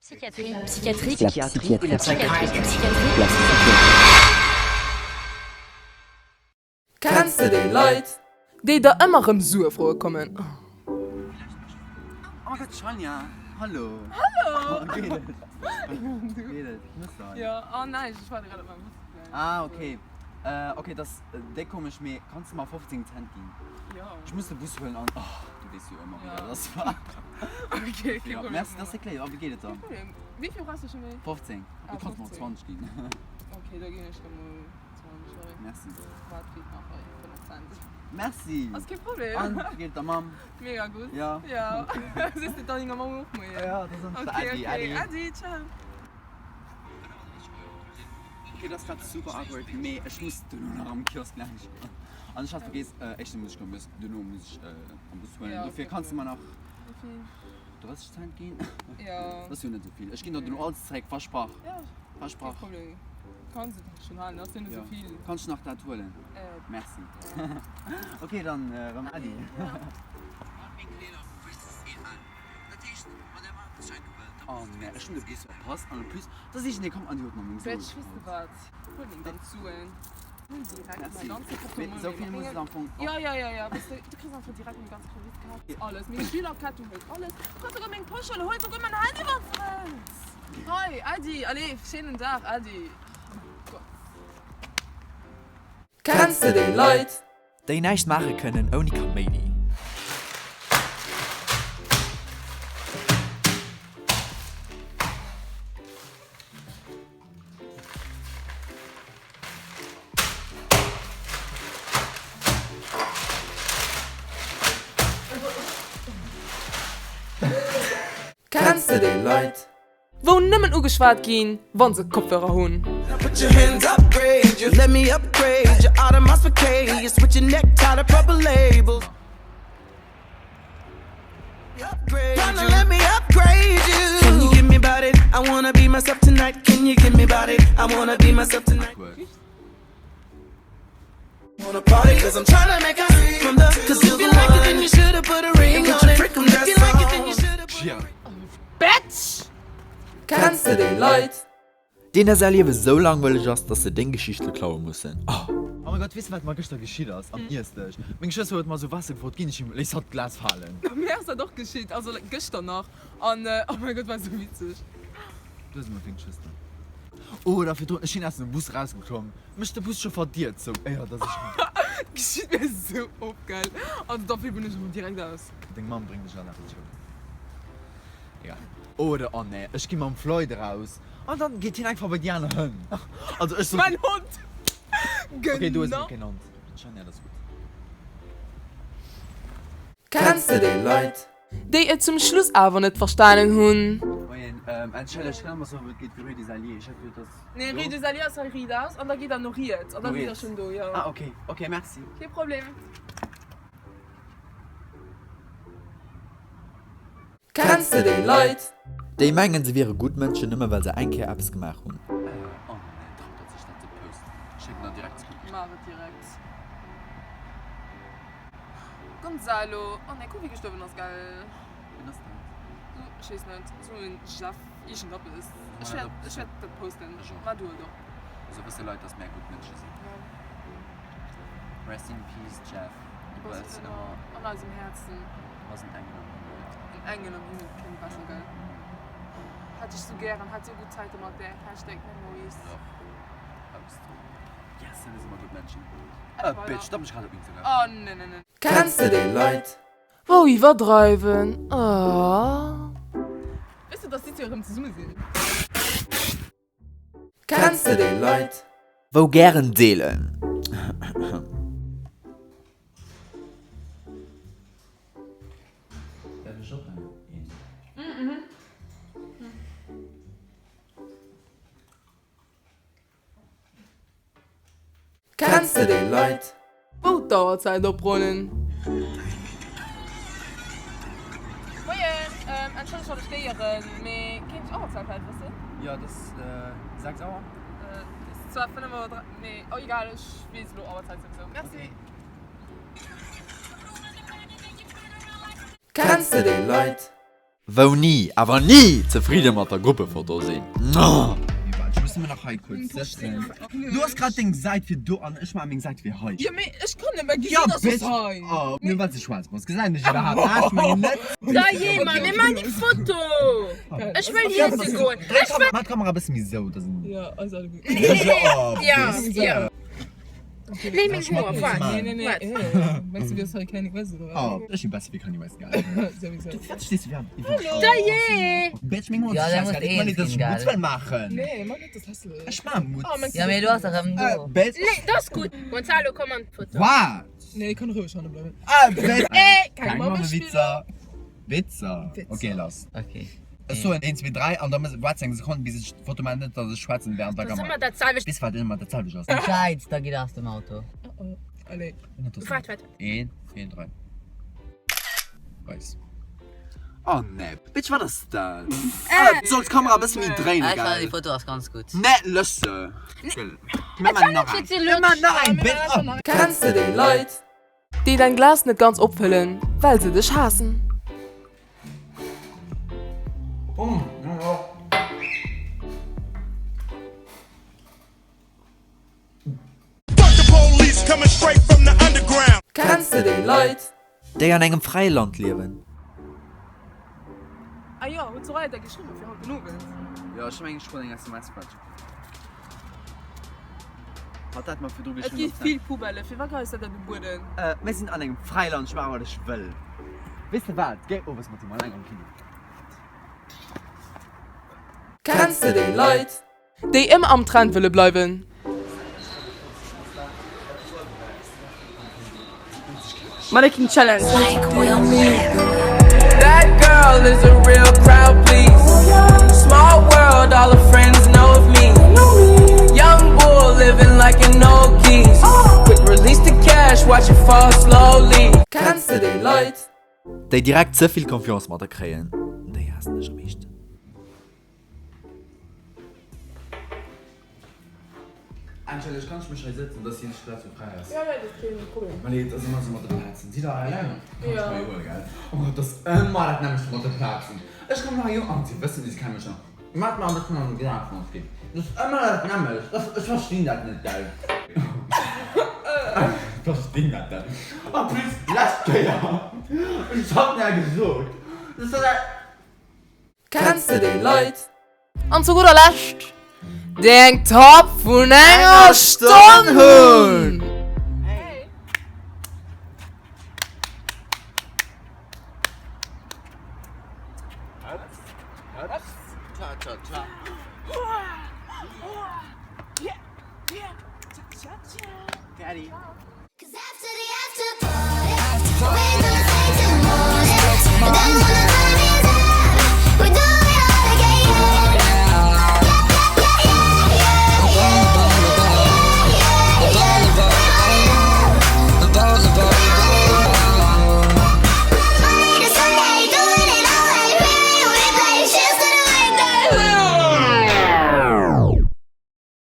Psychiatrie, Psychiatrie, Psychiatrie, la psychiatrie, psychiatrie. Kenns de déi Leit, déi der ëmmer rëm Sue froe kommen? Oh mein Gott, Shania, hallo. Hallo. Geet et? Geet et? Muss sein. Jo, oh näischt, ech waarde grad op mäi Bus. Ah, okay. Äh, okay, dat ass déck komesch, mee kanns de mer 15 Cent ginn? Jo. Ech muss de Bus huelen an, oh, du weess jo ëmmer, wéi Ja. dat ass, wa? Okay, kee Ja, Problem. merci, dat ass déck léif. A wéi geet et dann? Kee Problem. Wéi vill brauchs de scho méi? 15. Ah, Du kanns mer och 15. 20 ginn. Okay, da ginn ech der mol 20 hei. Merci. Wat feelt nach hei? 5 Cent. Merci. Ass kee Problem. An, wéi geet et der Mamm? Mega gutt. Ja. Ja. Okay. Sees de dann denger Mamm och Moien? Ja, da soen ech der Okay, Äddi. okay. Äddi. Äddi, ciao. Okay, dat ass grad super awkward, mee ech muss duerno nach am Kiosk laanscht. An ech hat vergeess, éischtens muss ech am Bus, duerno muss ech am Bus huelen. Ja, Dofir kee kanns de mer Problem. nach Wéi vill? 30 Cent ginn? Ja. Dat ass jo net esou vill. Ech ginn der duerno alles zeréck, versprach. Ja, kee Versprach. Problem. Kanns et schonn halen, ass jo net Ja. esou vill. Kanns du nach dat huelen? Äh, Merci. ja. Okay, dann erëm Äddi. Ja. Oh nee, ech hunn de Bus verpasst an en plus, da si ech nee komm an déi huet mer meng Suen Bitch, weess de geholl. wat? Huel meng ganz Suen. Huel direkt Merci. mäi ganze Mee Portemonnaie esou mat vill muss menge et am Fong och. Ja, ja, ja, ja, weess de, du kriss einfach direkt meng ganz Kreditkaart, alles, meng Schülerkaart, du huels alles. Du kanns souguer meng Posch huelen, huel souguer mäin Handy, wann s de wëlls. Hei, Äddi, allez, schéinen Dag, Äddi. Oh Gott. Kenns de déi Leit? Déi näischt maache kënnen ouni Kaméidi. Kenns de déi Leit? Wou nëmmen ugeschwat ginn, wann se Kopfhörer hunn. Bitch! Kenns de déi Leit? Deen der säi Liewe sou langweileg ass, dass se deng Geschichte klaue mussen. Oh. Oh mein Gott, weess de wat mer gëschter geschitt ass am Iessdësch? Meng Schwëster huet mer sou Waasser gefrot, ginn ech him, léisst hatt d'Glas falen. Mir ass dat och geschitt, also gëschter nach an oh mein Gott war sou witzeg. Du hues emol deng Schwëster. Oh, da virdrun, ech sinn aus dem Bus erausgeklomm, mech de Bus scho verdiert, sou éier dass ech. Geschitt mir sou oft, gell? Also dofir bin ech emol direkt aus. Deng Mamm bréngt dech an nach an d'Schoul. Egal. Oder, oh nee, ech gi mam Floyd eraus an dann geet hien einfach bei déi aner Hënn. Also ech sot. Mein Hond! Okay, du hues Genau. elo keen Hond. Shania, dat ass gutt. Kenns de déi Leit, Déi et zum Schluss awer net verstanen hunn. Moien, entschëllegt, kann mer soen wou et geet fir Rue des Alliés? Ech hat geduet dass. Nee, Rue des Alliés ass hei riicht aus an da geet der no riets an da sidd der schonn do, jo. Ah ok, ok, merci. Kee Problem. Kenns de déi Leit? Déi mengen se wiere gutt Mënschen nëmme well se eng Kéier eppes gemaach hunn. Oh nee, traut dat sech dat ze posten? Schéck en der direkt zeréck. Maach et direkt. Gonzalo, oh nee, kuck wie gestuerwen ass, gell? Wien ass dat? So, ech weess net, sou en Jeff iergendeppes. Ech wäert, ech wäert dat posten. Ech och. Mar du et och. Esou wësse Leit, dass mär gutt Mënsche sinn. Ja. Rest in peace, Jeff. Du bass ëmmer an eisem Häerzen. Du bass en Engel am Himmel. En Engel am Himmel kléngt besser, gell? Hätt dech sou gären, hat sou gutt Zäite mat där. Hashtag Memories. Och. Post. Yes, dat si mer gutt Mënschen. Oh bitch, da bin ech grad op Instagram. Oh nee nee nee. Kenns de déi Leit? Wou iwwerdreiwen oh. Weess de dass si zwee erëm zesumme sinn? Kenns de déi Leit? Wou gären deelen. Däerf ech och een? Kenns de déi Leit? Wou d'Auerzäit oprollen. Moien, entschëllegt wann ech stéieren, mee kéint ech Auerzäit vläicht wëssen? Jo, et ass 6 Auer. Et ass zwar 5 Auer 3, mee oh egal, ech weess elo Auerzäit souwisou. Merci. Kenns de déi Leit? Wou ni, awer ni zefridde mat der Gruppefoto sinn. Mee waart, ech muss nëmmen nach hei kuerz sëtzen. Du hues grad deng Säit fir do an ech maache meng Säit fir hei. Jo, mee ech kann net méi gesinn, dass es hei. Oh, nëmme well s de schwaarz bass, gesäit ech iwwerhaapt dat? Ech mengen net. Dajee, Mann, mir maachen déi Foto! Ech wëll iesse goen. Dréi d'Kamera, maach d'Kamera e bësse méi sou, dass en. Jo, ass alles gutt. Jo, jo. Nee, meng Hoer, waart. Nee, nee, nee. Waart. Mengs du, du ass hei Kanye West oder wat? Oh, ech sinn besser wéi Kanye West, gell? Souwisou. Du, wat stees du fir iwwer? Dajee! Bitch, meng Hoer Ja, si da muss scheißegal. Ich mein net, dass ich een Mutz gell? well maachen. Nee, mach net, dat hässlech. Ech maa Mutz. Oh, mengs Ja, mee du ass erëm do. Bitch. Nee, dat ass gutt. Gonzalo, komm an d'Foto. Wat? Nee, kann roueg hanne bleiwen. Ah, Bitch. Äh, Keng Mammewitzer. Witzer. Witzer. Okay, lass. Okay. Ech soen 1, 2, 3 an da waarts eng Sekonn bis ech d'Foto maachen, net dass ech schwätzen während der Dat ass Kamera. ëmmer dat selwecht. Bis wat ëmmer dat selwecht ass. Scheiz, da gitt aus dem Auto. Oh, oh. Allez. Waart, waart. 1, 2, 3. Weis. Oh nee, Bitch, wat ass dat? Äh, du solls d'Kamera e bësse méi dréinen, Ah, ech fannen déi gell? Foto ass ganz gutt. Nee, lösch se. Mir maachen nach eng. Mir maachen nach eng, Bitch. Oh. Kenns de déi Leit? Déi dein Glas net ganz opfëllen, well se dech haassen. Kenns de déi Leit? Déi an engem Fräiland liewen. Ah jo, huet d'Soraya der geschriwwen fir haut den Owend? Jo, ech mengen ech krut eng SMS, Quatsch. Hat dat mer virdru Et geschriwwen gi op vill Poubellen, firwat geheis dat dat um Bueden? Äh, mir sinn an engem Fräiland, ech maache wat ech wëll. Weess de wat, géi owes mat him alleng am Kino. Kenns de déi Leit? Déi ëmmer am Trend wëlle bleiwen. Mannequin Challenge. That girl is a real crowd please Small world all her friends know of me Young bull living like an old geese Quick release the cash watch it fall slowly Kenns de déi Leit? Déi direkt ze vill Confiance mat der kréien, déi haassen ech am meeschten. Angela, kann ech mech hei sëtzen, dass déi Plaz wou fräi ass? Ja, ja, dat ass keen Problem. Well et ass ëmmer esou mat de Plazen. Sidd der hei eleng? Kann ech Ja. mei huelen, gell? Oh Gott, dat ass ëmmer dat nämmlecht mat de Plazen. Ech kommen hei jo an, si wëssen, si kenne mech schon. Mat mer e bëssen an de Glas vun ons ginn. Dat ass ëmmer dat nämmlecht. Dat, ech verstinn dat net, gell? Ech verstinn dat net. En plus, d'lescht Kéier, ech hat mir gesot, dass dat. Kenns de déi Leit? An zu gudder Lescht, déi eng Tapp vun enger Stonn hunn!